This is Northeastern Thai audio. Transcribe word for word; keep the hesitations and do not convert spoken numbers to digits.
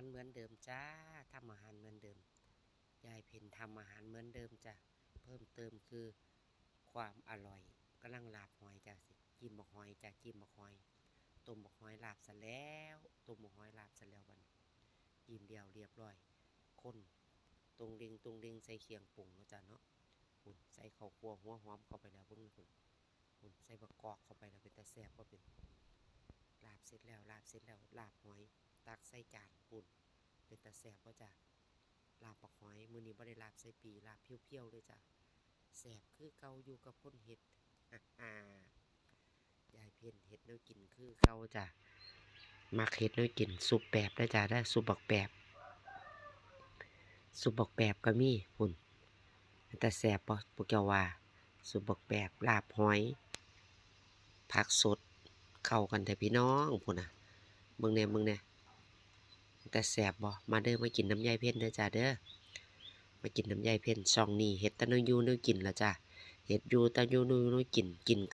เหมือนเดิมจ้า ทำอาหารเหมือนเดิม ยายเพ็ญทำอาหารเหมือนเดิมจ้ะ เพิ่มเติมคือความอร่อย กำลังลาบหอยจ้ะ สิจิ้มบักหอยจ้ะ จิ้มบักหอย ต้มบักหอยลาบซะแล้ว ต้มบักหอยลาบซะแล้วบัดนี้ จิ้มเดียวเรียบร้อย คน ตรงเล็งตรงเล็งใส่เครื่องปรุงเนาะจ้ะเนาะ คุณ ใส่ข้าวคั่วหัวหอมเข้าไปแล้วเบิ่งคุณ คุณ ใส่บักกอกเข้าไปแล้วเป็นตาแซ่บบ่เป็น ลาบเสร็จแล้ว ลาบเสร็จแล้ว ลาบหอย ตักใส่จานคุณ เป็นตาแซ่บบ่จ้ะ ลาบบักหอย มื้อนี้บ่ได้ลาบใส่ปี ลาบเพียวๆเลยจ้ะ แซ่บคือเก่าอยู่กับคนเฮ็ด ยายเพ็ญเฮ็ดแนวกินคือเก่าจ้ะ มักเฮ็ดแนวกิน ซุปแปบเด้อจ้ะเด้อ ซุปบักแปบ ซุปบักแปบก็มีคุณ เป็นตาแซ่บบ่ พวกเจ้าว่า ซุปบักแปบ ลาบหอย ผักสด เข้ากันแท้พี่น้อง พู้นน่ะ เบิ่งแหน่ เบิ่งแหน่ เป็นตาแซ่บบ่ มาเด้อ มากินนำยายเพ็ญเด้อจ้ะเด้อ มากินนำยายเพ็ญ ช่องนี้เฮ็ดแต่แนวอยู่แนวกินล่ะจ้ะ เฮ็ดอยู่แต่อยู่แนวอยู่แนวกิน กิน